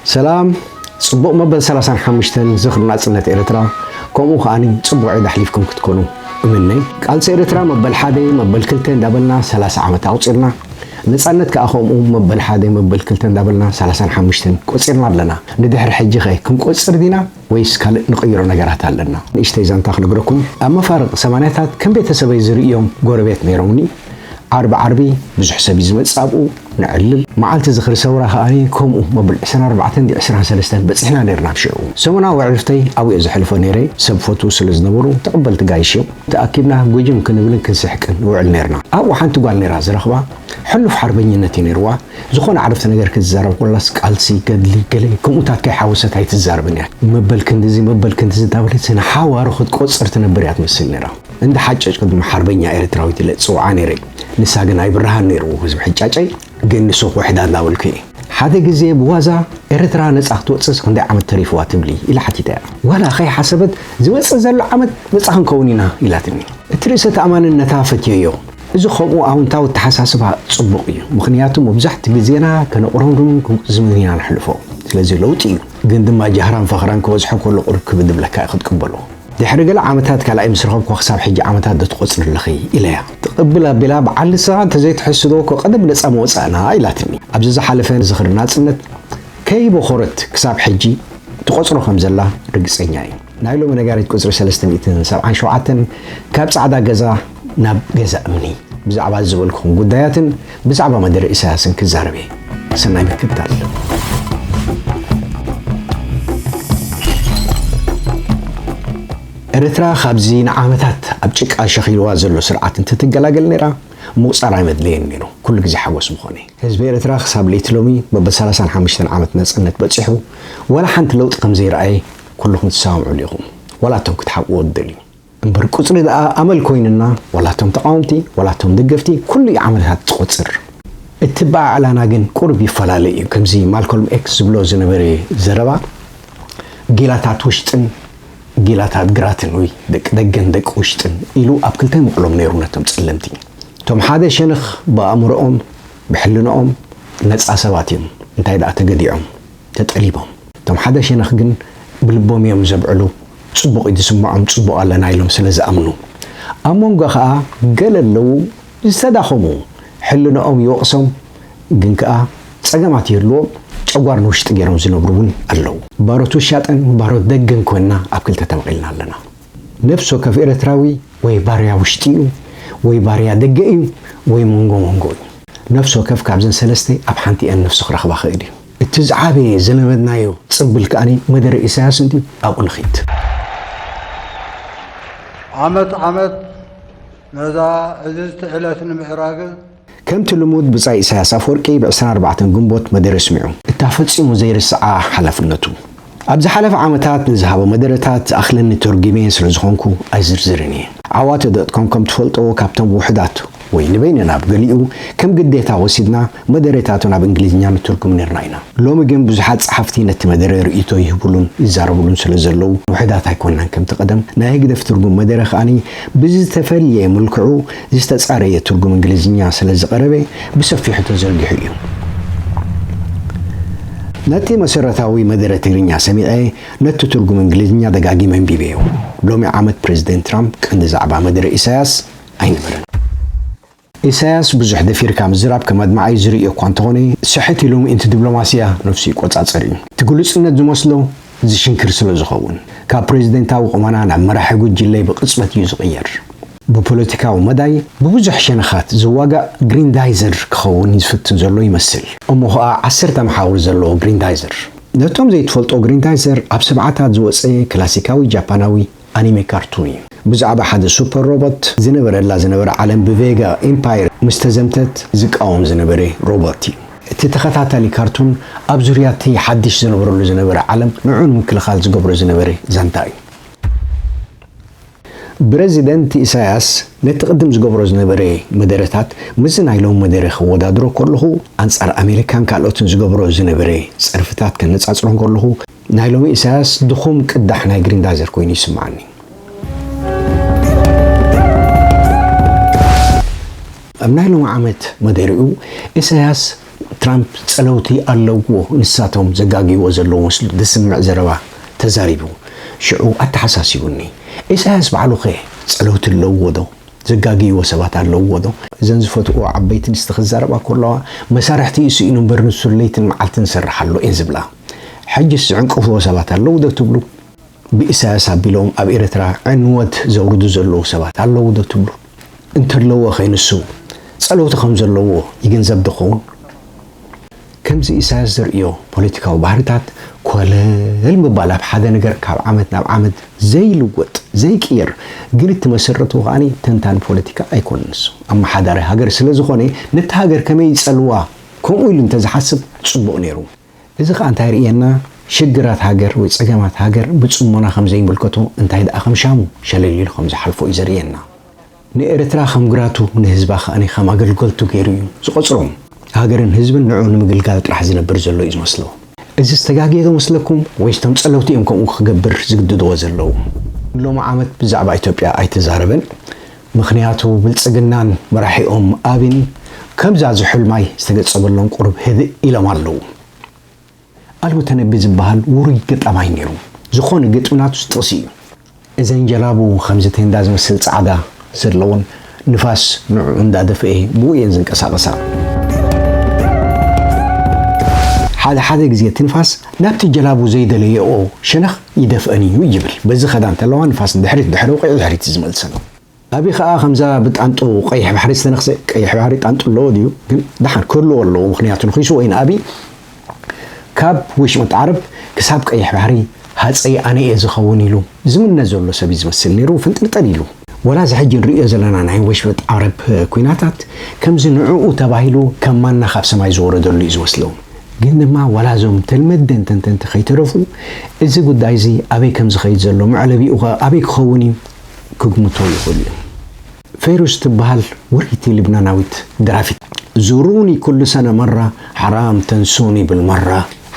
ሰላም፣ ጽቡቕ መበል ሰላሳን ሓሙሽተን ዝኽሪ ናጽነት ኤርትራ፣ ከምኡ ከኣኒ ጽቡቕ ዒድ ኣሕሊፍኩም ክትኮኑ እምነይ። ቃልሲ ኤርትራ መበል ሓደ፣ መበል ክልተ እንዳበልና ሰላሳ ዓመት ኣቑጺርና። ነጻነት ከኣ ከምኡ መበል ሓደ፣ መበል ክልተ እንዳበልና ሰላሳን ሓሙሽተን ቆጺርና ኣለና። ንድሕሪ ሕጂ ኸ ክንቆጽር ዲና ወይስ ካልእ ንቕይሮ ነገራት ኣለና? ንእሽተይ ዛንታ ክነግረኩም። ኣብ መፋርቕ ሰማንያታት ከም ቤተሰበይ ዝርእዮም ጎረቤት ነይሮምኒ። ዓርቢ ዓርቢ ብዙሕ ሰብ እዩ ዝመጽእ ኣብኡ፣ ነዕልል። መዓልቲ ዝኽሪ ሰውራ ከኣ ከምኡ መበል ዕስራን ኣርባዕተን ድዩ ዕስራን ሰለስተን በጺሕና ነይርና። ኣብ ሽዑ ሰሙናዊ ዕርፍተይ ኣብኡ እየ ዘሕልፎ ነይረ። ሰብ ፈትዉ ስለ ዝነበሩ ተቐበልቲ ጋይሽ እዮም። ተኣኪብና ጉጅም ክንብልን ክንስሕቅን ንውዕል ነይርና። ኣብኡ ሓንቲ ጓል ነይራ ዝረኽባ፣ ሕሉፍ ሓርበኝነት እዩ ነይርዋ። ዝኾነ ዓረፍተ ነገር ክትዛረብ ኮላስ ቃልሲ፣ ገድሊ፣ ገለ ከምኡታት ከይሓወሰት ኣይትዛረብን እያ። መበል ክንድዚ፣ መበል ክንድዚ እንዳበለት ንሓዋሩ ክትቆጽር ትነብር እያ ትመስል ነይራ። እንዳ ሓጨጭኩ ድማ ሓርበኛ ኤርትራዊት ኢለ እጽውዓ ነይረ። ንሳ ግን ኣይብርሃን ነይርዎ ህዝቢ ሕጫጨይ፣ ግን ንሱ ክውሕዳ እንዳበልኩ እየ። ሓደ ግዜ ብዋዛ ኤርትራ ነጻ ክትወጽእስ ክንደይ ዓመት ተሪፍዋ ትብሊ? ኢላ ሓቲተያ። ዋላ ከይሓሰበት ዝመጽእ ዘሎ ዓመት ነጻ ክንከውን ኢና ኢላትኒ። እቲ ርእሰ ተኣማንነታ ፈትየዮ። እዚ ከምኡ ኣውንታዊ ኣተሓሳስባ ጽቡቕ እዩ። ምኽንያቱ መብዛሕቲ ግዜና ከነቑረምርምን ክንቁዝምን ኢና ነሕልፎ። ስለዚ ለውጢ እዩ። ግን ድማ ጃህራን ፈኽራን ክበዝሖ ከሎ ቁርብ ክብድ ይብለካ እዩ ክትቅበሎ። ድሕሪ ገለ ዓመታት ካልኣይ ምስ ረኸብኩ ክሳብ ሕጂ ዓመታት ዶ ትቖጽሪ ኣለኺ? ኢለያ። ትቕብል ኣቢላ በዓል ንስኻ እንተዘይትሕስዶ እኮ ቀደም ነጻ ምወጻእና ኢላትኒ። ኣብዚ ዝሓለፈ ዝኽሪ ናጽነት ከይበኾረት ክሳብ ሕጂ ትቖጽሮ ከም ዘላ ርግጸኛ እየ። ናይ ሎሚ ነጋሪት ቁጽሪ ሰለስተ ሚእትን ሰብዓን ሸውዓተን ካብ ጻዕዳ ገዛ ናብ ገዛ እምኒ። ብዛዕባ ዝበልኩኹም ጉዳያትን ብዛዕባ መደረ ኢሳያስን ክዛረብ እየ። ሰናይ ምክትታል። ኤርትራ ካብዚ ንዓመታት ኣብ ጭቃ ሸኺልዋ ዘሎ ስርዓት እንትትገላገል ነይራ፣ ምቑጻር ኣይመድለየን ነይሩ። ኩሉ ግዜ ሓጎስ ምኾነ። ህዝቢ ኤርትራ ክሳብ ለይቲ ሎሚ በበ ሰላሳን ሓሙሽተን ዓመት ነጻነት በጺሑ፣ ዋላ ሓንቲ ለውጢ ከም ዘይረኣየ ኩልኹም ትሰማምዑሉ ኢኹም። ዋላ እቶም ክትሓብእዎ ትደልዩ። እምበር ቁጽሪ ደኣ ኣመል ኮይንና፣ ዋላ እቶም ተቓወምቲ፣ ዋላ እቶም ደገፍቲ፣ ኩሉ እዩ ዓመታት ዝቆጽር። እቲ በዓዕላና ግን ቁሩብ ይፈላለ እዩ። ከምዚ ማልኮልም ኤክስ ዝብሎ ዝነበረ ዘረባ፣ ጊላታት ውሽጥን ጊላታት ግራትን ወይ ደቂ ደገን ደቂ ውሽጥን ኢሉ ኣብ ክልተ ይመቕሎም ነይሩ ነቶም ጸለምቲ። እቶም ሓደ ሸነኽ ብኣእምሮኦም፣ ብሕልናኦም ነጻ ሰባት እዮም። እንታይ ደኣ ተገዲዖም፣ ተጠሊቦም። እቶም ሓደ ሸነኽ ግን ብልቦም እዮም ዘብዕሉ። ጽቡቕ እዩ ዝስምዖም፣ ጽቡቕ ኣለና ኢሎም ስለ ዝኣምኑ። ኣብ መንጎ ኸኣ ገለ ኣለዉ ዝተዳኸሙ፣ ሕልናኦም ይወቕሶም፣ ግን ከኣ ጸገማት ይህልዎም፣ ጨጓር ንውሽጢ ገይሮም ዝነብሩ እውን ኣለዉ። ባሮት ውሻጠን ባሮት ደገን ኮይንና ኣብ ክልተ ተመቒልና ኣለና። ነፍሲ ወከፍ ኤርትራዊ ወይ ባርያ ውሽጢ እዩ፣ ወይ ባርያ ደገ እዩ፣ ወይ መንጎ መንጎ እዩ። ነፍሲ ወከፍ ካብዘን ሰለስተ ኣብ ሓንቲኣን ነፍሱ ክረኽባ ክእል እዩ። እቲ ዝዓበየ ዝለመድናዮ ጽምብል ከኣ መደረ ኢሳያስ እንድዩ። ኣብኡ ንኺድ። ዓመት ዓመት ነዛ ዕዝዝቲ ዕለት ንምዕራግ ከምቲ ልሙድ ብጻይ ኢሳያስ ኣፈወርቂ ብ ዕስራን ኣርባዕተን ግንቦት መደረ ኣስሚዑ። እታ ፈጺሙ ዘይርስዓ ሓላፍነቱ። ኣብ ዝሓለፈ ዓመታት ንዝሃቦ መደረታት ዝኣኽለኒ ተርጒመ ስለ ዝኾንኩ ኣይዝርዝርን እየ። ዓዋተ ዶት ኮም ከም ትፈልጥዎ ካብቶም ውሑዳት ወይ ንበይንና ኣብ ገሊኡ ከም ግዴታ ወሲድና መደረታቱ ናብ እንግሊዝኛ ንትርጉም ኔርና ኢና። ሎሚ ግን ብዙሓት ጸሓፍቲ ነቲ መደረ ርእይቶ ይህብሉን ይዛረብሉን ስለ ዘለዉ ውሑዳት ኣይኮንናን። ከምቲ ቀደም ናይ ህግደፍ ትርጉም መደረ ከኣ ብዝተፈልየ ምልክዑ ዝተጻረየ ትርጉም እንግሊዝኛ ስለ ዝቐረበ ብሰፊሑ ተዘርጊሑ እዩ። ነቲ መሰረታዊ መደረ ትግርኛ ሰሚዐ ነቲ ትርጉም እንግሊዝኛ ደጋጊመ ኣንቢበዮ። ሎሚ ዓመት ፕረዚደንት ትራምፕ ቀንዲ ዛዕባ መደረ ኢሳያስ ኣይነበረን። ኢሳያስ ብዙሕ ደፊርካ ምዝራብ ከም ኣድማዒ ዝርእዮ እኳ እንተኾነ፣ ስሕት ኢሉ ምእንቲ ዲፕሎማስያ ነፍሱ ይቆጻጸር እዩ። እቲ ግሉጽነት ዝመስሎ ዝሽንክር ስለ ዝኸውን፣ ካብ ፕረዚደንታዊ ቁመና ናብ መራሒ ጉጅለ ብቕጽበት እዩ ዝቕየር። ብፖለቲካዊ መዳይ ብብዙሕ ሸነኻት ዝዋጋእ ግሪንዳይዘር ክኸውን ዝፍትን ዘሎ ይመስል። እሞ ኸኣ ዓሰርተ መሓውር ዘለዎ ግሪንዳይዘር። ነቶም ዘይትፈልጦ ግሪንዳይዘር ኣብ ሰብዓታት ዝወጸ ክላሲካዊ ጃፓናዊ ኣኒሜ ካርቱን እዩ። ብዛዕባ ሓደ ሱፐር ሮቦት ዝነበረላ ዝነበረ ዓለም ብቬጋ ኤምፓየር ምስ ተዘምተት ዝቃወም ዝነበረ ሮቦት እዩ። እቲ ተኸታታሊ ካርቱን ኣብ ዙርያ እቲ ሓድሽ ዝነብረሉ ዝነበረ ዓለም ንዕኡ ንምክልኻል ዝገብሮ ዝነበረ ዛንታ እዩ። ብረዚደንት ኢሳያስ ነቲ ቅድም ዝገብሮ ዝነበረ መደረታት ምስዚ ናይ ሎሚ መደረ ከወዳድሮ ከለኹ ኣንጻር ኣሜሪካን ካልኦትን ዝገብሮ ዝነበረ ጸርፍታት ከነጻጽሮ እንከለኹ ናይ ሎሚ ኢሳያስ ድኹም ቅዳሕ ናይ ግሪንዳይዘር ኮይኑ ይስምዓኒ። ኣብ ናይ ሎሚ ዓመት መደርኡ ኢሳያስ ትራምፕ ጸለውቲ ኣለውዎ፣ ንሳቶም ዘጋግይዎ ዘለዉ መስሉ ዝስምዕ ዘረባ ተዛሪቡ። ሽዑ ኣተሓሳሲቡኒ። ኢሳያስ ባዕሉኸ ጸለውቲ ኣለውዎ ዶ? ዘጋግይዎ ሰባት ኣለውዎ ዶ? እዘን ዝፈትዎ ዓበይቲ ንስቲ ክዛረባ ከለዋ፣ መሳርሕቲ እዩ ስኢኑ እምበር ንሱ ለይትን መዓልትን ዝሰርሕ ኣሎ እየን ዝብላ። ሕጅስ ዝዕንቅፍዎ ሰባት ኣለዉ ዶ ትብሉ? ብኢሳያስ ኣቢሎም ኣብ ኤርትራ ዕንወት ዘውርዱ ዘለዉ ሰባት ኣለዉ ዶ ትብሉ? እንተለዎ ኸይንሱ ጸለውቲ ከም ዘለዎ ይግንዘብ ዶ ኸውን? ከምዚ ኢሳያስ ዘርእዮ ፖለቲካዊ ባህርታት ኮለል ምባል ኣብ ሓደ ነገር ካብ ዓመት ናብ ዓመት ዘይልወጥ፣ ዘይቅየር፣ ግን እቲ መሰረቱ ከኣ ተንታኒ ፖለቲካ ኣይኮነን። ንሱ ኣመሓዳሪ ሃገር ስለ ዝኾነ ነቲ ሃገር ከመይ ይጸልዋ ከምኡ ኢሉ እንተዝሓስብ ጽቡቕ ነይሩ። እዚ ኸኣ እንታይ የርእየና? ሽግራት ሃገር ወይ ጸገማት ሃገር ብጽሞና ከም ዘይምልከቶ፣ እንታይ ደኣ ከም ሻሙ ሸለል ኢሉ ከም ዝሓልፎ እዩ ዘርእየና። ንኤርትራ ከም ግራቱ፣ ንህዝባ ኸኣ ከም ኣገልገልቱ ገይሩ እዩ ዝቖጽሮም። ሃገርን ህዝብን ንዕኡ ንምግልጋል ጥራሕ ዝነብር ዘሎ እዩ ዝመስሎ። እዚ ዝተጋግየ ዶ መስለኩም? ወይስ እቶም ጸለውቲ እዮም ከምኡ ክገብር ዝግድድዎ ዘለዉ? ሎሚ ዓመት ብዛዕባ ኢትዮጵያ ኣይተዛረበን። ምኽንያቱ ብልጽግናን መራሒኦም ኣብን ከምዛ ዝሑል ማይ ዝተገጸበሎም ቁሩብ ህድእ ኢሎም ኣለዉ። ኣልቡ ተነቢ ዝበሃል ውሩይ ገጣማይ ነይሩ። ዝኾነ ግጥሚ ናቱስ ጥቕሲ እዩ። እዘን ጀላቡ ከምዚ ቴንዳ ዝመስል ጻዕዳ ዘለወን ንፋስ ንዕኡ እንዳደፍኤ ብኡ እየን ዝንቀሳቐሳ። ሓደ ሓደ ግዜ እቲ ንፋስ ናብቲ ጀላቡ ዘይደለየኦ ሸነኽ ይደፍአን እዩ ይብል። በዚ ከዳ እንተለዋ ንፋስ ንድሕሪት ድሕሪ ወቒዑ ድሕሪት እዩ ዝመልሰን። ኣቢ ኸኣ ከምዛ ብጣንጡ ቀይሕ ባሕሪ ዝተነኽሰ፣ ቀይሕ ባሕሪ ጣንጡ ኣለዎ ድዩ? ግን ደሓን ክህልዎ ኣለዎ፣ ምኽንያቱ ንኺሱ ወይ ንኣቢ ካብ ወሽመጥ ዓረብ ክሳብ ቀይሕ ባሕሪ ሃፀይ ኣነ እየ ዝኸውን ኢሉ ዝምነ ዘሎ ሰብ እዩ ዝመስል ነይሩ፣ ፍንጥልጠል ኢሉ። ወላ እዚ ሕጂ ንርእዮ ዘለና ናይ ወሽመጥ ዓረብ ኲናታት ከምዚ ንዕኡ ተባሂሉ ከም ማና ካብ ሰማይ ዝወረደሉ እዩ ዝመስሎ። ግን ድማ ዋላ እዞም ተልመደን ተንተንቲ ከይተረፉ እዚ ጉዳይ እዚ ኣበይ ከም ዝኸይድ ዘሎ፣ መዕለቢኡ ኸ ኣበይ ክኸውን እዩ ክግምቶ ይኽእሉ እዮም። ፌሩዝ ትበሃል ውርይቲ ልብናናዊት ደራፊት። ዙሩኒ ኩሉ ሰነ መራ ሓራም ተንሱኒ ብልመራ።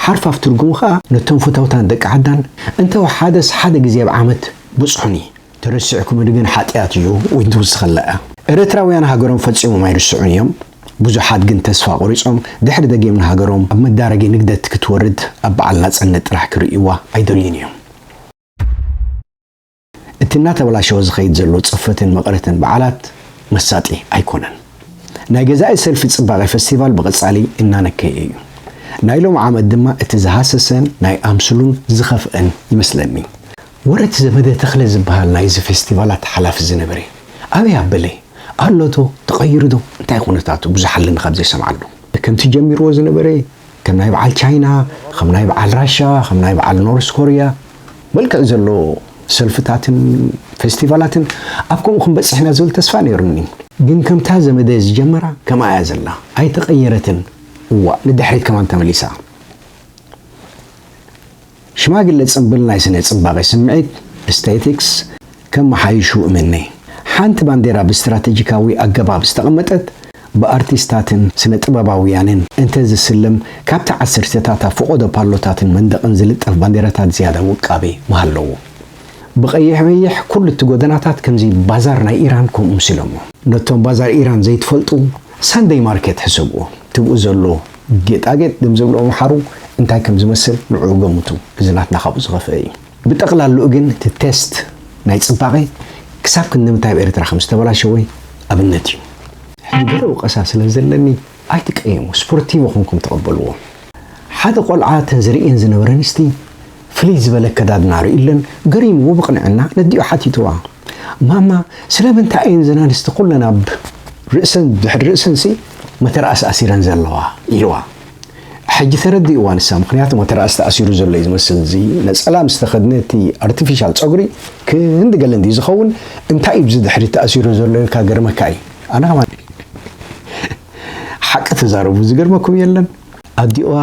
ሓርፋፍ ትርጉሙ ኸኣ ነቶም ፈተውታን ደቂ ዓዳን እንተ ወሓደስ ሓደ ግዜ ኣብ ዓመት ብጽሑኒ። ተረሲዕኩምኒ ግን ሓጢኣት እዩ ወይ ትውስኸላ እያ። ኤርትራውያን ሃገሮም ፈጺሞም ኣይርስዑን እዮም። ብዙሓት ግን ተስፋ ቆሪጾም ድሕሪ ደጊም ንሃገሮም ኣብ መዳረጊ ንግደት ክትወርድ ኣብ በዓል ናጽነት ጥራሕ ክርእይዋ ኣይደልዩን እዮም። እቲ እናተበላሸወ ዝኸይድ ዘሎ ጽፈትን መቐረትን በዓላት መሳጢ ኣይኮነን። ናይ ገዛኢ ሰልፊ ጽባቐ ፈስቲቫል ብቐጻሊ እናነከየ እዩ። ናይ ሎሚ ዓመት ድማ እቲ ዝሃሰሰን ናይ ኣምስሉን ዝኸፍአን ይመስለኒ። ወረ እቲ ዘመደ ተኽለ ዝበሃል ናይዚ ፌስቲቫላት ሓላፊ ዝነበረ ኣበይ ኣበለ? ኣሎዶ? ተቐይሩዶ? እንታይ ኩነታቱ? ብዙሕ ኣለኒ ካብ ዘይሰምዓሉ። ከምቲ ጀሚርዎ ዝነበረ ከም ናይ በዓል ቻይና፣ ከም ናይ በዓል ራሻ፣ ከም ናይ በዓል ኖርስ ኮርያ፣ መልክዕ ዘሎ ሰልፍታትን ፌስቲቫላትን ኣብ ከምኡ ክንበጽሕ ኢና ዝብል ተስፋ ነይሩኒ። ግን ከምታ ዘመደ ዝጀመራ ከምኣ እያ ዘላ። ኣይተቐየረትን። እዋእ፣ ንድሕሪት ከማን ተመሊሳ። ሽማግለ ጽምብል ናይ ስነ ጽባቐ ስምዒት፣ ኤስቴቲክስ፣ ከመሓይሹ እምነ። ሓንቲ ባንዴራ ብስትራተጂካዊ ኣገባብ ዝተቐመጠት ብኣርቲስታትን ስነ ጥበባውያንን እንተዝስለም፣ ካብቲ ዓሰርተታት ኣብ ፈቖዶ ፓሎታትን መንደቕን ዝልጠፍ ባንዴራታት ዝያዳ ውቃቤ ምሃለዎ። ብቐይሕ በይሕ ኩሉ እቲ ጎደናታት ከምዚ ባዛር ናይ ኢራን ከምኡ ምሲሎሞ። ነቶም ባዛር ኢራን ዘይትፈልጡ ሳንደይ ማርኬት ሕሰብዎ። ትብኡ ዘሎ ጌጣጌጥ ድም ዝብሎ ኣምሓሩ እንታይ ከም ዝመስል ንዕኡ ገምቱ። እዚ ናትና ካብኡ ዝኸፍአ እዩ። ብጠቕላልኡ ግን እቲ ቴስት ናይ ጽባቐ ክሳብ ክንዲ ምንታይ ኣብ ኤርትራ ከም ዝተበላሸወ ኣብነት እዩ። ሕጂ ገለ ወቐሳ ስለ ዘለኒ ኣይትቀየሙ፣ ስፖርቲቭ ኾንኩም ተቐበልዎ። ሓደ ቆልዓ ተን ዝርእየን ዝነበረ ኣንስቲ ፍልይ ዝበለ ኣከዳድና ርእዩለን ገሪምዎ ብቕንዕና ነዲኡ ሓቲትዋ። ማማ ስለምንታይ እየን እዘን ኣንስቲ ኩለን ኣብ ርእሰን ድሕሪ ርእሰንሲ መተርኣስ ኣሲረን ዘለዋ ኢልዋ። ሕጂ ተረዲእዋ ንሳ፣ ምኽንያቱ መተርኣስ ተኣሲሩ ዘሎ እዩ ዝመስል። እዚ ነጸላ ምስ ተኸድነ እቲ ኣርቲፊሻል ጸጉሪ ክንዲ ገለ እንድዩ ዝኸውን፣ እንታይ እዩ ብዚ ድሕሪት ተኣሲሩ ዘሎ ኢልካ ገርመካ እዩ። ኣነ ከማን ሓቂ ተዛረቡ ዝገርመኩም የለን። ኣዲዋ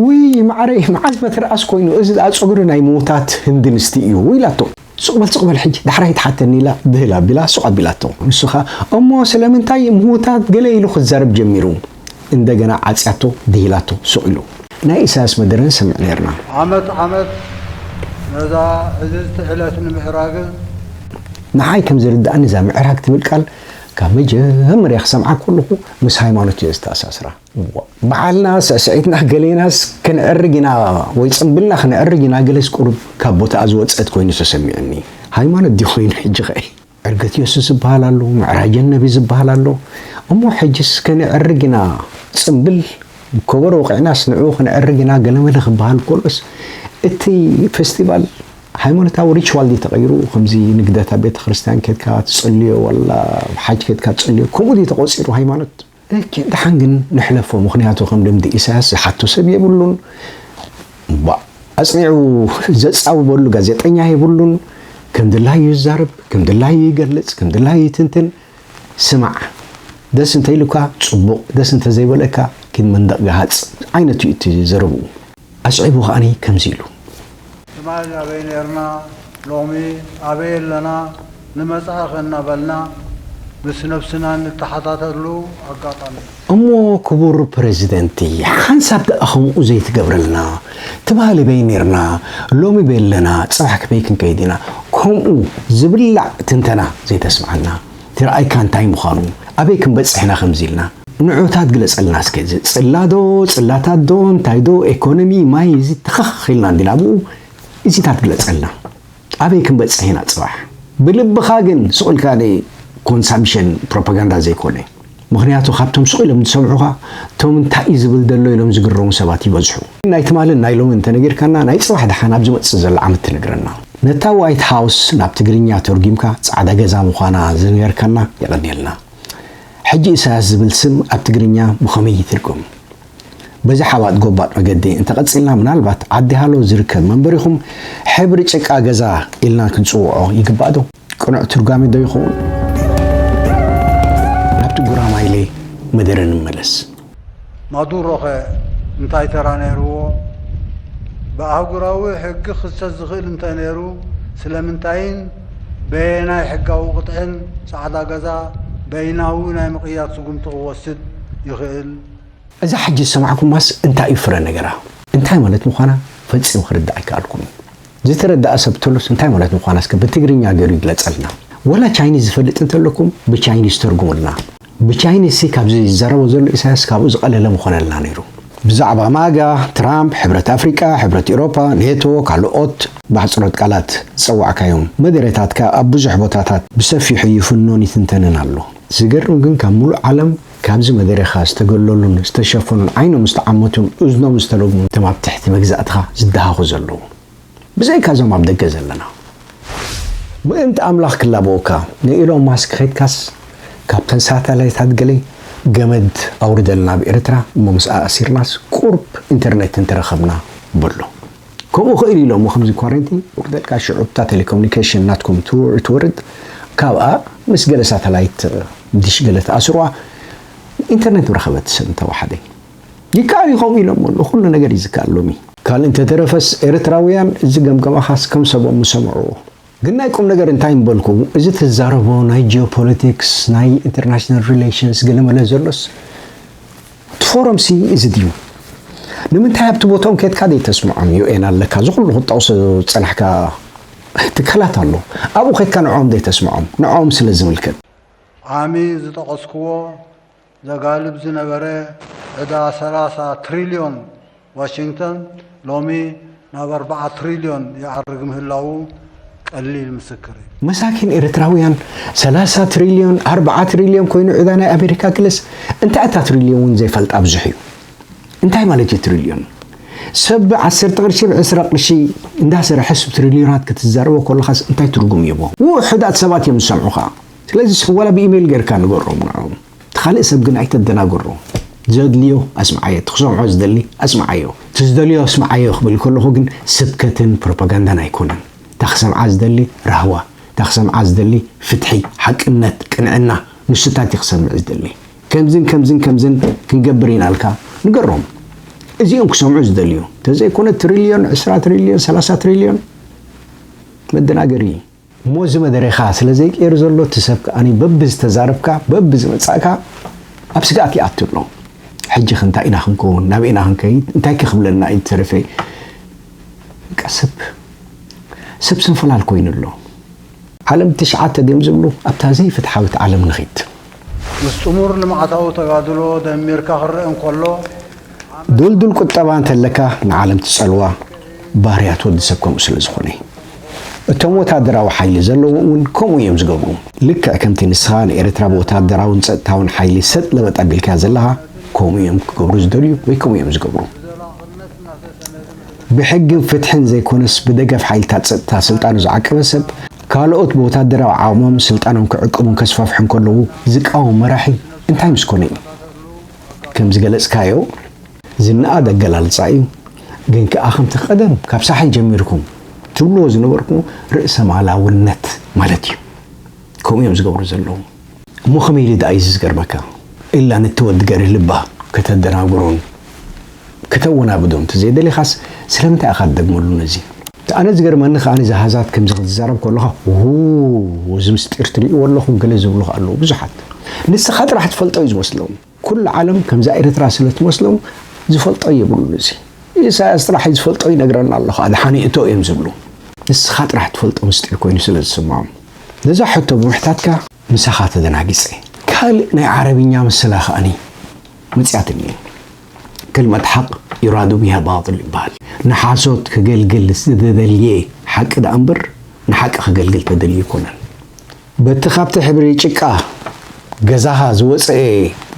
ውይ ማዕረይ መዓዝ መተርኣስ ኮይኑ፣ እዚ ደኣ ጸጉሪ ናይ ምዉታት ህንዲ ኣንስቲ እዩ ኢላቶ። ሱቕ በል ሱቕ በል ሕጂ ዳሕራይ ትሓተኒ ኢላ ድህል ኣቢላ ሱቕ ኣቢላቶ። ንሱ ኸኣ እሞ ስለምንታይ ምዉታት ገለ ኢሉ ክዛረብ ጀሚሩ። እንደገና ዓጽያቶ ድሂላቶ ሱቕ ኢሉ። ናይ ኢሳያስ መደረ ንሰምዕ ነይርና። ዓመት ዓመት ነዛ ዕልልቲ ዕለት ንምዕራግ። ንዓይ ከም ዝርድኣኒ እዛ ምዕራግ ትብል ቃል ካብ መጀመርያ ክሰምዓ ከለኹ ምስ ሃይማኖት እየ ዝተኣሳስራ። በዓልና ስዕስዒትና ገሌናስ ክንዕርግ ኢና ወይ ጽምብልና ክንዕርግ ኢና ገለስ ቁሩብ ካብ ቦታኣ ዝወጸት ኮይኑ ተሰሚዑኒ። ሃይማኖት ድዩ ኮይኑ ሕጂ ኸ? ዕርገት የሱስ ዝበሃል ኣሎ፣ ምዕራጀ ነቢ ዝበሃል ኣሎ። እሞ ሕጅስ ክንዕርግ ኢና ጽምብል ከበሮ ወቒዕናስ ንዕኡ ክንዕርግ ኢና ገለመለ ክበሃል ከሎስ እቲ ፌስቲቫል ሃይማኖታዊ ሪችዋል ድዩ ተቐይሩ? ከምዚ ንግደት ኣብ ቤተ ክርስቲያን ኬድካ ትጽልዮ ዋላ ሓጅ ኬድካ ትጽልዮ ከምኡ ድዩ ተቖጺሩ ሃይማኖት? እኪ ደሓን ግን ንሕለፎ፣ ምኽንያቱ ከም ልምዲ ኢሳያስ ዝሓቶ ሰብ የብሉን። ባ ኣጽኒዑ ዘጻውበሉ ጋዜጠኛ የብሉን። ከም ድላዩ ይዛረብ፣ ከም ድላዩ ይገልጽ፣ ከም ድላዩ ይትንትን። ስማዕ፣ ደስ እንተኢሉካ ጽቡቕ፣ ደስ እንተዘይበለካ ኪድ መንደቕ ገሃጽ ዓይነት እዩ እቲ ዘረብኡ። ኣስዒቡ ከኣኒ ከምዚ ኢሉ። ትማል ኣበይ ነርና፣ ሎሚ ኣበይ ኣለና፣ ንመጻኢ ከ እናበልና ምስ ነብስና እንተሓታተሉ ኣጋጣሚ። እሞ ክቡር ፕረዚደንቲ፣ ሓንሳብ ደኣ ከምኡ ዘይትገብረልና። ትማሊ በይ ነርና፣ ሎሚ በይ ኣለና፣ ጽባሕ ክበይ ክንከይድ ኢና፣ ከምኡ ዝብላዕ ትንተና ዘይተስምዓና። እቲ ረኣይካ እንታይ ምዃኑ፣ ኣበይ ክንበጽሕ ኢና ከምዚ ኢልና፣ ንዑታት ግለጸልና እስከ። እዚ ጽላዶ፣ ጽላታትዶ፣ እንታይዶ፣ ኤኮኖሚ፣ ማይ፣ እዚ ተኸኽ ኢልና እንዲና ብኡ፣ እዚታት ግለጸልና። ኣበይ ክንበጽሕ ኢና ጽባሕ? ብልብኻ ግን ስቕ ኢልካ ናይ ኮንሳምፕሽን ፕሮፓጋንዳ ዘይኮነ። ምኽንያቱ ካብቶም ስቕ ኢሎም ዝሰምዑኻ፣ እቶም እንታይ እዩ ዝብል ዘሎ ኢሎም ዝግረሙ ሰባት ይበዝሑ። ናይ ትማልን ናይ ሎምን እንተነጊርካና፣ ናይ ጽባሕ ደሓን ኣብ ዝመጽእ ዘሎ ዓመት ትነግረና። ነታ ዋይት ሃውስ ናብ ትግርኛ ተርጒምካ ጻዕዳ ገዛ ምዃና ዝነገርካና የቐንየልና። ሕጂ ኢሳያስ ዝብል ስም ኣብ ትግርኛ ብኸመይ ይትርጎም? በዚ ሓባጥ ጎባጥ መገዲ እንተቐጺልና፣ ምናልባት ዓዲ ሃሎ ዝርከብ መንበሪኹም ሕብሪ ጭቃ ገዛ ኢልና ክንጽውዖ ይግባእ ዶ? ቅኑዕ ትርጓሜ ዶ ይኸውን? ናብቲ ጉራማይሌ መደረ ንመለስ። ማዱሮኸ እንታይ ተራ ነይርዎ? ብኣህጉራዊ ሕጊ ክኽሰስ ዝኽእል እንተ ነይሩ፣ ስለምንታይን በየናይ ሕጋዊ ቅጥዕን ጻዕዳ ገዛ በይናዊ ናይ ምቕያር ስጉምቲ ክወስድ ይኽእል? እዛ ሕጂ ዝሰማዕኩማስ እንታይ እዩ ፍረ ነገራ? እንታይ ማለት ምዃና ፈጺሙ ክርዳእ ኣይከኣልኩን። ዝተረድኣ ሰብ ተሎስ እንታይ ማለት ምዃና እስከ ብትግርኛ ገይሩ ይግለጸልና። ወላ ቻይኒዝ ዝፈልጥ እንተለኩም ብቻይኒዝ ተርጉሙልና። ብቻይኒዝ ሲ ካብዚ ዝዛረቦ ዘሎ ኢሳያስ ካብኡ ዝቐለለ ምኾነልና ነይሩ። ብዛዕባ ማጋ፣ ትራምፕ፣ ሕብረት ኣፍሪቃ፣ ሕብረት ኤውሮፓ፣ ኔቶ፣ ካልኦት ብኣሕጽሮት ቃላት ዝጸዋዕካዮም መደረታትካ ኣብ ብዙሕ ቦታታት ብሰፊሑ ይፍኖን ይትንተንን ኣሎ። ዝገርም ግን ካብ ሙሉእ ዓለም ካብዚ መደረኻ ዝተገለሉን ዝተሸፈኑን ዓይኖም ዝተዓመቱን እዝኖም ዝተለጉሙን እቶም ኣብ ትሕቲ መግዛእትኻ ዝደሃኹ ዘለዉ። ብዘይካ እዞም ኣብ ደገ ዘለና። ምእንቲ ኣምላኽ ክላበወካ ንኢሎን ማስክ ኸይድካስ ካብተን ሳተላይታት ገለ ገመድ ኣውርደልና ኣብ ኤርትራ እሞ ምስ ኣእሲርናስ ቁርብ ኢንተርኔት እንተረኸብና በሎ። ከምኡ ኽእል ኢሎሞ ከምዚ ኳረንቲን ውርደልካ ሽዑ እታ ቴሌኮሙኒኬሽን ናትኩም ትው- ትወርድ ካብኣ ምስ ገለ ሳተላይት ዲሽ ገለ ተኣስርዋ ኢንተርኔት ብረኸበት ሰብ እንተወሓደ ይከኣል እዩ ከምኡ ኢሎሞ ኣለዉ። ኩሉ ነገር እዩ ዝከኣል ሎሚ። ካልእ እንተተረፈስ ኤርትራውያን እዚ ገምገማኻስ ከም ሰቦም ምሰምዕዎ። ግን ናይ ቁም ነገር እንታይ ምበልኩ፣ እዚ ትዛረቦ ናይ ጂኦፖለቲክስ ናይ ኢንተርናሽናል ሪሌሽንስ ገለመለ ዘሎስ እቲ ፎረም ሲ እዚ ድዩ? ንምንታይ ኣብቲ ቦታኦም ከድካ ዘይተስምዖም? ዩ ኤን ኣለካ፣ እዚ ኩሉ ክትጠቕሶ ዝጸናሕካ ትካላት ኣሎ። ኣብኡ ከድካ ንዕኦም ዘይተስምዖም? ንዕኦም ስለ ዝምልከት። ዓሚ ዝጠቐስክዎ ዘጋልብ ዝነበረ ዕዳ ሰላሳ ትሪልዮን ዋሽንግተን ሎሚ ናብ ኣርባዓ ትሪልዮን ይዓርግ ምህላዉ ቀሊል ምስክር እዩ። መሳኪን ኤርትራውያን ሰላሳ ትሪልዮን ኣርባዓ ትሪልዮን ኮይኑ ዕዳ ናይ ኣሜሪካ ክልስ እንታይ እታ ትሪልዮን እውን ዘይፈልጣ ብዙሕ እዩ። እንታይ ማለት እዩ ትሪልዮን? ሰብ ብዓሰርተ ቅርሺ ብዕስራ ቅርሺ እንዳሰረሐስ ብትሪልዮናት ክትዛረቦ ከለኻስ እንታይ ትርጉም ይህቦ? ውሑዳት ሰባት እዮም ዝሰምዑኻ። ስለዚ ዋላ ብኢሜይል ጌርካ ንገሮም ንዕኦም። እቲ ካልእ ሰብ ግን ኣይተደናግሮ። ዘድልዮ ኣስምዓዮ፣ እቲ ክሰምዖ ዝደሊ ኣስምዓዮ። እቲ ዝደልዮ ኣስምዓዮ ክብል ከለኹ ግን ስብከትን ፕሮፓጋንዳን ኣይኮነን። እታ ክሰምዓ ዝደሊ ራህዋ፣ እታ ክሰምዓ ዝደሊ ፍትሒ፣ ሓቅነት፣ ቅንዕና፣ ንሱታት እዩ ክሰምዕ ዝደሊ። ከምዝን ከምዝን ከምዝን ክንገብር ኢና ኢልካ ንገሮም። እዚኦም ክሰምዑ ዝደልዩ። እንተዘይኮነ ትሪልዮን፣ ዕስራ ትሪልዮን፣ ሰላሳ ትሪልዮን መደናገሪ እዩ። እሞ እዚ መደረኻ ስለ ዘይቀይር ዘሎ እቲ ሰብ ከኣ በቢ ዝተዛረብካ በቢ ዝመጻእካ ኣብ ስግኣት ይኣቱ ኣሎ። ሕጂ ከ እንታይ ኢና ክንከውን? ናበይ ኢና ክንከይድ? እንታይ ከ ክብለና እዩ ዝተረፈ? በቃ ሰብ ሰብ ስንፍላል ኮይኑ ኣሎ። ዓለም ትሽዓተ ድዮም ዝብሉ ኣብታ ዘይፍትሓዊት ዓለም ንኺድ። ምስ ጥሙር ልምዓታዊ ተጋድሎ ደሚርካ ክረአ እንከሎ፣ ድልዱል ቁጠባ እንተለካ ንዓለም ትጸልዋ፣ ባህርያት ወዲ ሰብ ከምኡ ስለ ዝኾነ እዩ። እቶም ወታደራዊ ሓይሊ ዘለዎም እውን ከምኡ እዮም ዝገብሩ። ልክዕ ከምቲ ንስኻ ንኤርትራ ብወታደራውን ጸጥታውን ሓይሊ ሰጥ ለበጥ ኣቢልካያ ዘለኻ፣ ከምኡ እዮም ክገብሩ ዝደልዩ ወይ ከምኡ እዮም ዝገብሩ። ብሕግን ፍትሕን ዘይኮነስ ብደገፍ ሓይልታት ጸጥታ ስልጣኑ ዝዓቀበ ሰብ፣ ካልኦት ብወታደራዊ ዓቕሞም ስልጣኖም ክዕቅቡን ከስፋፍሑን ከለዉ ዝቃወም መራሒ እንታይ ምስ ኮነ እዩ? ከም ዝገለጽካዮ ዝነኣድ ኣገላልጻ እዩ። ግን ከኣ ከምቲ ቀደም ካብ ሳሕል ጀሚርኩም ትብልዎ ዝነበርኩ ርእሰ ማላውነት ማለት እዩ። ከምኡ እዮም ዝገብሩ ዘለዉ። እሞ ከመይ ኢሉ ደኣ እዩ ዝገርመካ? ኢላ ነቲ ወዲ ገርህ ልባ ከተደናግሮን ከተወናብዶ እንተዘይደሊኻስ ስለምንታይ ኢኻ ትደግመሉ ነዚ? ኣነ ዝገርመኒ ከኣ ነዚ ሃዛት ከምዚ ክትዛረብ ከለኻ፣ "ው፣ እዚ ምስጢር ትርእይዎ ኣለኹም" ገለ ዝብሉ ከኣ ኣለዉ ብዙሓት። ንስኻ ጥራሕ ትፈልጦ እዩ ዝመስሎም። ኩሉ ዓለም ከምዛ ኤርትራ ስለ ትመስሎም ዝፈልጦ የብሉን። እዚ ኢሳያስ ጥራሕ እዩ ዝፈልጦ ይነግረና ኣሎ፣ ከኣ ደሓን ይእቶ እዮም ዝብሉ። ንስኻ ጥራሕ ትፈልጦ ምስጢር ኮይኑ ስለ ዝስምዖም። ነዛ ሕቶ ብምሕታትካ ምሳኻ ተደናጊጸ። ካልእ ናይ ዓረብኛ ምስላ ከኣኒ መጺኣትኒ። ከልመት ሓቅ ዩራዱ ቢሃ ባጥል ይበሃል። ንሓሶት ከገልግል ዝተደልየ ሓቂ ደኣ እምበር ንሓቂ ከገልግል ተደልዩ ኣይኮነን። በቲ ካብቲ ሕብሪ ጭቃ ገዛኻ ዝወጸኤ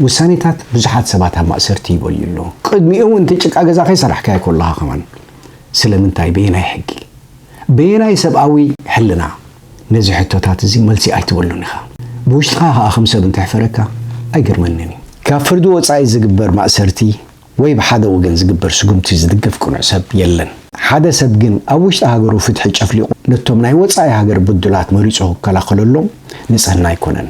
ውሳኔታት ብዙሓት ሰባት ኣብ ማእሰርቲ ይበልዩ ኣለዉ። ቅድሚኡ እውን እቲ ጭቃ ገዛ ከይሰራሕካዮ ከለኻ ከማን ስለምንታይ? በየናይ ሕጊ? በየናይ ሰብኣዊ ሕልና? ነዚ ሕቶታት እዚ መልሲ ኣይትበሉን ኢኻ። ብውሽጥኻ ከኣ ከም ሰብ እንተሕፈረካ ኣይገርመንን እዩ። ካብ ፍርዲ ወጻኢ ዝግበር ማእሰርቲ ወይ ብሓደ ወገን ዝግበር ስጉምቲ ዝድገፍ ቅኑዕ ሰብ የለን። ሓደ ሰብ ግን ኣብ ውሽጢ ሃገሩ ፍትሒ ጨፍሊቑ ነቶም ናይ ወጻኢ ሃገር ብዱላት መሪጹ ክከላኸለሎም ንጽህና ኣይኮነን።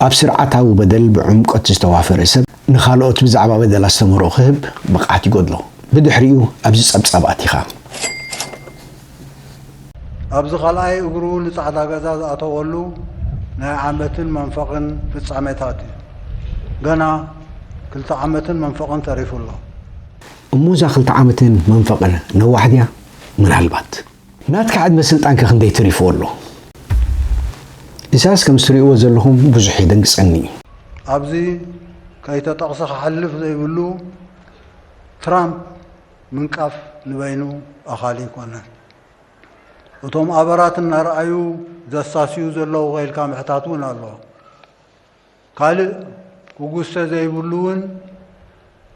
ኣብ ስርዓታዊ በደል ብዕምቆት ዝተዋፈረ ሰብ ንኻልኦት ብዛዕባ በደል ኣስተምህሮ ክህብ ብቕዓት ይጎድሎ። ብድሕሪኡ ኣብዚ ጸብጻብ ኣቲኻ። ኣብዚ ካልኣይ እግሩ ንጻዕዳ ገዛ ዝኣተወሉ ናይ ዓመትን መንፈቕን ፍጻሜታት እዩ። ገና ክልተ ዓመትን መንፈቕን ተሪፉ ኣሎ። እሞ እዛ ክልተ ዓመትን መንፈቕን ነዋሕ ድያ? ምናልባት። ናትካ ዕድመ ስልጣንከ ክንደይ ተሪፍዎ ኣሎ? ኢሳያስ ከም እትርእይዎ ዘለኹም ብዙሕ የደንግጸኒ እዩ። ኣብዚ ከይተጠቕሰ ክሓልፍ ዘይብሉ ትራምፕ ምንቃፍ ንበይኑ ኣኻሊ ኣይኮነን። እቶም ኣበራት እናረኣዩ ዘሳስዩ ዘለዉ ከ ኢልካ ምሕታት እውን ኣሎ። ካልእ ክጉሰ ዘይብሉ እውን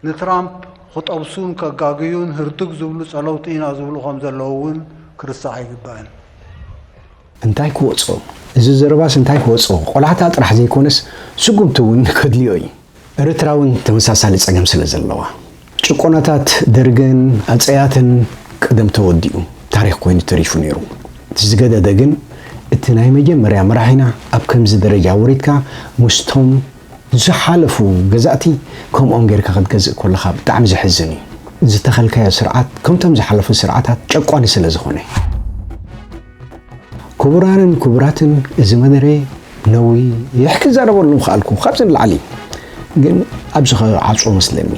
ንትራምፕ ክጠብሱን ከጋግዩን ህርድግ ዝብሉ ጸለውቲ ኢና ዝብሉ ከም ዘለዉ እውን ክርስዕ ኣይግባእን። እንታይ ክወጾ? እዚ ዘረባስ እንታይ ክወጾ? ቆላሕታ ጥራሕ ዘይኮነስ ስጉምቲ እውን ከድልዮ እዩ። ኤርትራ እውን ተመሳሳሊ ጸገም ስለ ዘለዋ። ጭቆናታት ደርግን ኣጸያትን ቀደም ተወዲኡ ታሪኽ ኮይኑ ተሪፉ ነይሩ። እቲ ዝገደደ ግን እቲ ናይ መጀመርያ መራሒና ኣብ ከምዚ ደረጃ ወሪድካ ምስቶም ዝሓለፉ ገዛእቲ ከምኦም ጌርካ ክትገዝእ ከለኻ ብጣዕሚ ዘሕዝን እዩ። ዝተኸልካዮ ስርዓት ከምቶም ዝሓለፉ ስርዓታት ጨቋኒ ስለ ዝኾነ። ክቡራንን ክቡራትን፣ እዚ መደረ ነዊሕ ክዛረበሉ ምኽኣልኩ ካብዚ ንላዕሊ፣ ግን ኣብዚ ክዓጽዎ መስለኒ።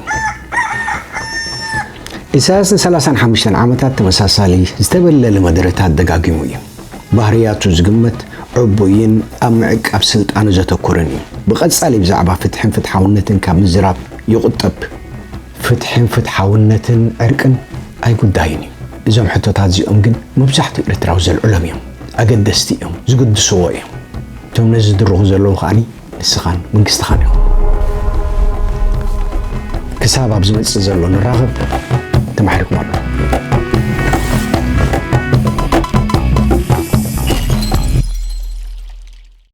ኢሳያስ ንሰላሳን ሓሙሽተን ዓመታት ተመሳሳሊ ዝተበለለ መደረታት ደጋጊሙ እዩ። ባህርያቱ ዝግመት ዕቡይን ኣብ ምዕቃብ ስልጣኑ ዘተኮረን እዩ። ብቐጻሊ ብዛዕባ ፍትሕን ፍትሓውነትን ካብ ምዝራብ ይቑጠብ። ፍትሕን ፍትሓውነትን ዕርቅን ኣይጉዳይን እዩ። እዞም ሕቶታት እዚኦም ግን መብዛሕትኡ ኤርትራዊ ዘልዕሎም እዮም። ኣገደስቲ እዮም። ዝግድስዎ እዮም። እቶም ነዚ ዝድርኹ ዘለዉ ከኣኒ ንስኻን መንግስትኻን ኢኹም። ክሳብ ኣብ ዝመጽእ ዘሎ ንራኸብ። ተማሒርኩም